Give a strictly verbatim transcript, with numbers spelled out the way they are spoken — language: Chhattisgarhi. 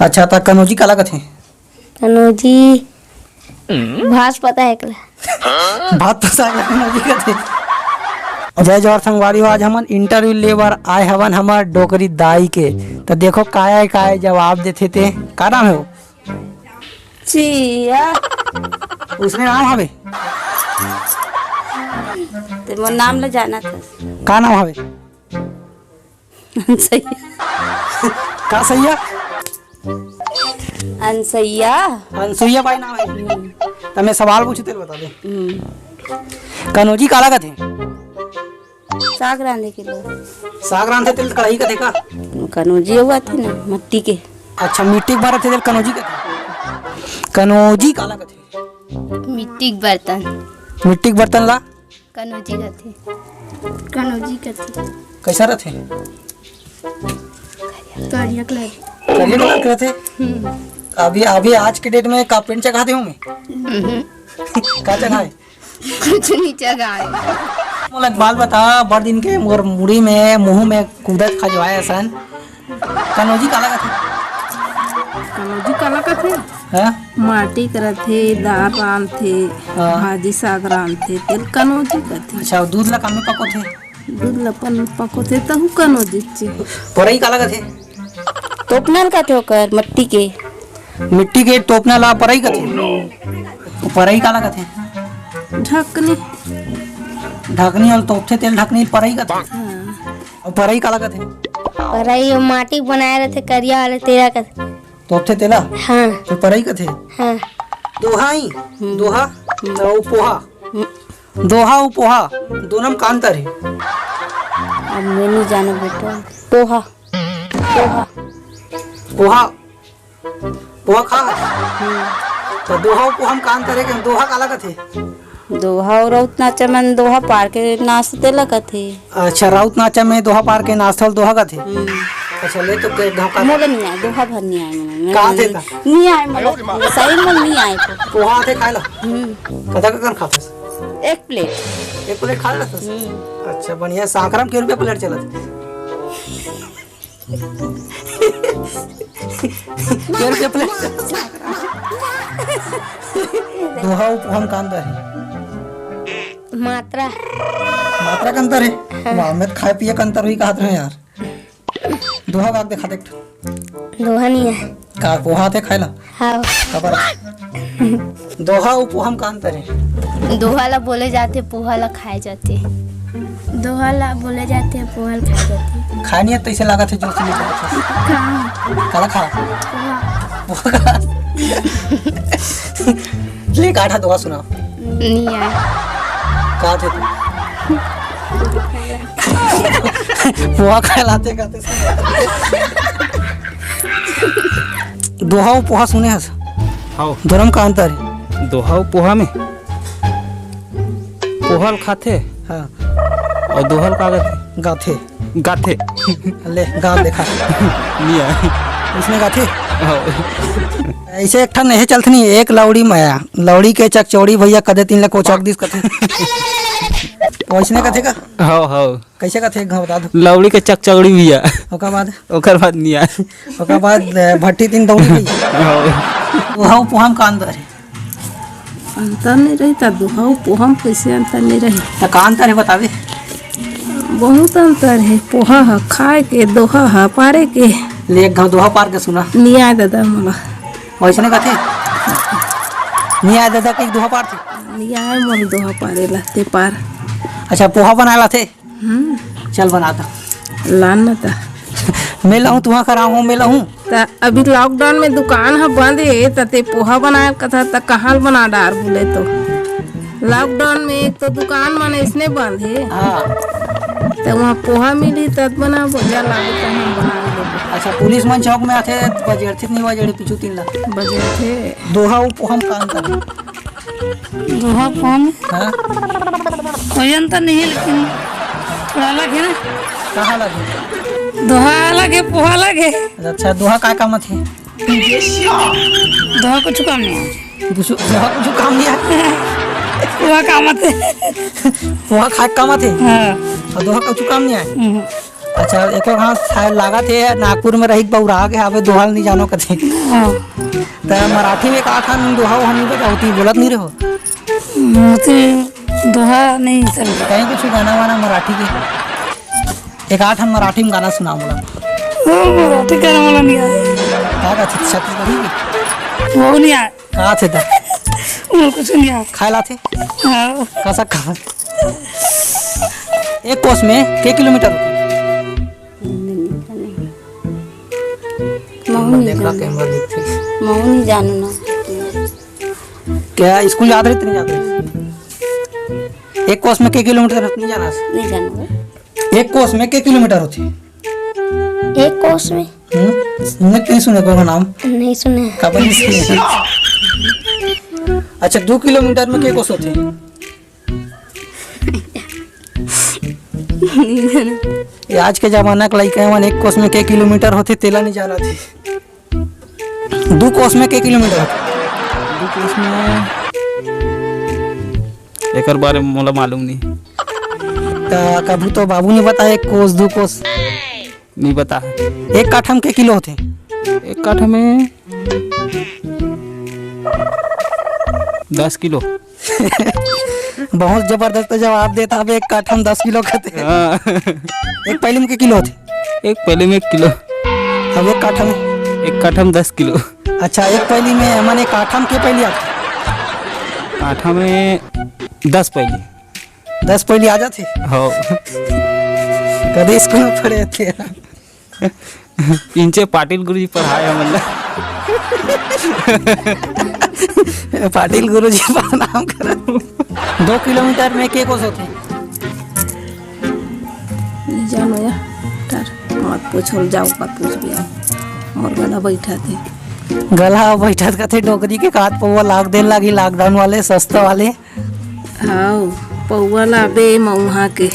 अच्छा, त कनौजी काला कथे? कनौजी भात पता हे एकला। भात तो साग ला कनौजी कथे। जय जोहार संगवारी हो, आज हमन interview ले बर आए हवन हमर डोकरी दाई के। त देखो काय आय, काय जवाब देथे ते। का नाम हे वो? जिया। उसने नाम हवे? ते मोर नाम ला जानत हस। का नाम हवे? अनसैया। का सैया? अनसैया। अनसुईया बाई नाम हे। हम्म। त मैं सवाल पूछूं, तेला बता दे। हम्म। कनौजी काला कथे? साग रांधे के लोग। साग रांधथे तेला कढ़ाई कथे का? कनौजी हुआ थे ना, मट्टी के। अच्छा, मिट्टी के बरत हे तेला कनौजी कथे। कनौजी काला कथे? मिट्टी के बर्तन। मिट्टी के बर्तन ला? कनौजी कथे। कनौजी कथे। कैसा रथे? करिया कलर। करिया कलर के रथे? हम्म। अभी, अभी आज के date में का पेंट चघा दे हूँ मैं? हम्म। का चघा हे? कुछ नहीं चघा हे। मोला एक बात बता, बड़ दिन के मोर मुड़ी में, मुंह में कूदत खजवाए असन। कनौजी काला कथे? कनौजी काला कथे? हाँ? माटी के रथे, दार रांधथे, हाँ। भाजी साग रांधथे, तेला कनौजी कथे। अच्छा, दूध ला कामे पकोथे? दूध ला अपन पकोथे, तहू कनौजीच हे। परई काला कथे? तोपना ल कथे ओकर, मट्टी के। मिट्टी के तोपना ला परई कथे? परई काला कथे? ढकनी। ढकनी अउ तोपथे तेला ढकनी परई कथे? हाँ। अउ परई काला कथे? परई ओ माटी बनाए रथे करिया वाला तेला कथे। तोपथे तेला? हाँ। तो परई कथे? हाँ। दोहा ही? हम्म। दोहा? हम्म। अउ पोहा? हम्म। दोहा अउ पोहा, दोनों में का अंतर हे? अब मैं नहीं जाना बेटा। पोहा। पोहा। पोहा। पोहा खा? हम्म। त दोहा अउ पोहा म का अंतर हे? कि दोहा काला कथे? दोहा अउ राउत नाचा मन दोहा पार के नाचथे तेला कथे। अच्छा, राउत नाचा में दोहा पार के नाचथे ओला दोहा कथे? हम्म। अच्छा, ले तो के घाव का मोला नहीं आए, दोहा भर नहीं आए मोला। का आथे त? नहीं आए मोला, सही में नहीं आए तो। पोहा आथे खाए ला? हम्म। कतका कन खाथस? एक प्लेट। एक प्लेट खा लेथस? हम्म। अच्छा, बढ़िया। सांकरा म के रुपया प्लेट चलत? के रुपया प्लेट? दोहा अउ पोहा म का अंतर हे? मात्रा। मात्रा के अंतर हे? हाँ। वाह, मैं तो खाए पिए के अंतर होही कहत रहें यार। दोहा गा के देखा देख। दोहा नहीं हे। का पोहा आथे खाए ला? हाँ। काबर? दोहा अउ पोहा म का अंतर हे? दोहा ला बोले जाथे, पोहा ला खाए जाथे। दोहा ला बोले जाथे, पोहा ला खाए जाथे। खाए नहीं हे, तइसे लागत हे, जोर से नहीं बोलत हे। कहाँ? काला खा? पोहा। पोहा खा। ले, काठा दोहा सुना। नहीं आए। का थे तू? पोहा खाए ला आथे, कहते। दोहा अउ पोहा सुने हस? हाँ। दोनों म का अंतर हे? दोहा अउ पोहा में? पोहा ल खाथे। हाँ। अउ दोहा ल का कथे? गाथे। गाथे। ले, गा देखा। नहीं आए। उसने गाथे? हाँ। अइसे एक ठन एहे चलथे नहीं, एक लौड़ी माया, लौड़ी के चकचौड़ी भैया कदे तीन ला कोचक दिस कथे। वइसने कथे का? हाँ, हाँ। कइसे कथे एक घाव बता दो। लौड़ी के चकचौड़ी भैया। ओकर बाद? ओकर बाद नहीं आए। ओकर बाद, अ, भट्टी तीन दौड़ी भैया। हाँ। दोहा अउ पोहा म का अंतर हे? अंतर नहीं रही त दोहा अउ पोहा म कइसे अंतर नहीं रही? त का अंतर हे बताबे? बहुत अंतर हे। पोहा ह खाए के, दोहा ह पारे के। ले एक घाव दोहा पार के सुना। नहीं आए दादा मोला। वइसने कथे? नहीं आए दादा, कहीं दोहा पार थे? नहीं आए मोला दोहा पारे ला, ते पार। अच्छा, पोहा बनाए ला थे? हम्म। चल बना ता। लान न ता। मैं लाऊं, तुहा कराऊं, मैं लाऊं। त अभी lockdown में दुकान ह बंद हे, त ते पोहा बनाए कथा, त कहाँ ल बना डार बोले तो। Lockdown में एक तो दुकान मन इसने बंद हे। हाँ। त वहाँ पोहा मिली, तब बना बोल, जा लागे त हम बना लेबो। अच्छा, पुलिस मन चौक में आथे, बजेरथे नहीं बजेरे पीछू तीन ला। बजेरथे। दोहा अउ पोहा म का अंतर हे? दोहा पोहा में? हाँ। कोई अंतर नहीं है, लेकिन थोड़ा अलग है ना। कहाँ अलग है? दोहा अलग है, पोहा अलग है। अच्छा, दोहा का काम आथे? दोहा कुछ काम नहीं है। कुछ, दोहा कुछ काम नहीं आए? पोहा काम आथे। पोहा खाए काम आथे? हाँ। अउ दोहा कुछ काम नहीं आए? हम्म। अच्छा, एको घास शायद लागत हे, नागपुर में रही के बउरा के हावे, दोहा ल नहीं जानो कथे। हाँ। त मराठी में का खान दोहा वोहा नहीं बजावती, बोलत नहीं रहो? मुझे दोहा नहीं समझ। कहीं कुछ गाना वाना मराठी के, एक आध ठन मराठी में गाना सुना बोला। वो मराठी गाना वाला नहीं आए। का का छत-, छत्तीसगढ़ी के? वो नहीं आए। का थे ता? वो कुछ नहीं आए। खाए ला थे? हाँ। कसा खा? एक कोस में के किलोमीटर होथे? महू नहीं देखा जानो। कैमरा देखते। महू नहीं जानो ना। क्या स्कूल जात रहे, नहीं जात रहे? एक कोस में के किलोमीटर नहीं जाना? नहीं जानो। एक कोस में के किलोमीटर होथे? एक कोस में? हम्म? नहीं, नहीं सुने को नाम? नहीं सुने। काबर नहीं सुने? अच्छा, दो किलोमीटर में के कोस होथे? ये आज के जमाना के लइका मन एक कोस में के किलोमीटर होथे, तेला नहीं जानत हे। दू कोस में के किलोमीटर होथे? दू कोस में एकर बारे में मोला मालूम नहीं। त कभू तो बाबू ने बताया एक कोस, दू कोस। नहीं बता। एक काठा में के किलो होथे? एक काठा में दस किलो। बहुत जबरदस्त जवाब देता। अब एक काठा में दस किलो कथे। हाँ। एक पैली में के किलो होथे? एक पैली में एक किलो। अब एक काठा में? एक काठा में दस किलो। अच्छा, एक पैली में, माने काठा में के पैली आथे? काठा में दस पैली। दस पैली आ जाथे? हो। कदे स्कूल में पढ़े थे? इंचे पाटिल गुरुजी पढ़ाए हमन ला। पाटिल गुरुजी प्रणाम करत। दो किलोमीटर में के कोस होथे? नहीं जानो यार, डर। मत पूछो, जाओ, मत पूछ भी आओ। मोर गला बैठा थे। गला बैठा थे, कथे डोकरी के कात पौवा लाग देन लागी लॉकडाउन वाले, सस्ता वाले। हाव, पौवा लाबे मउहा के।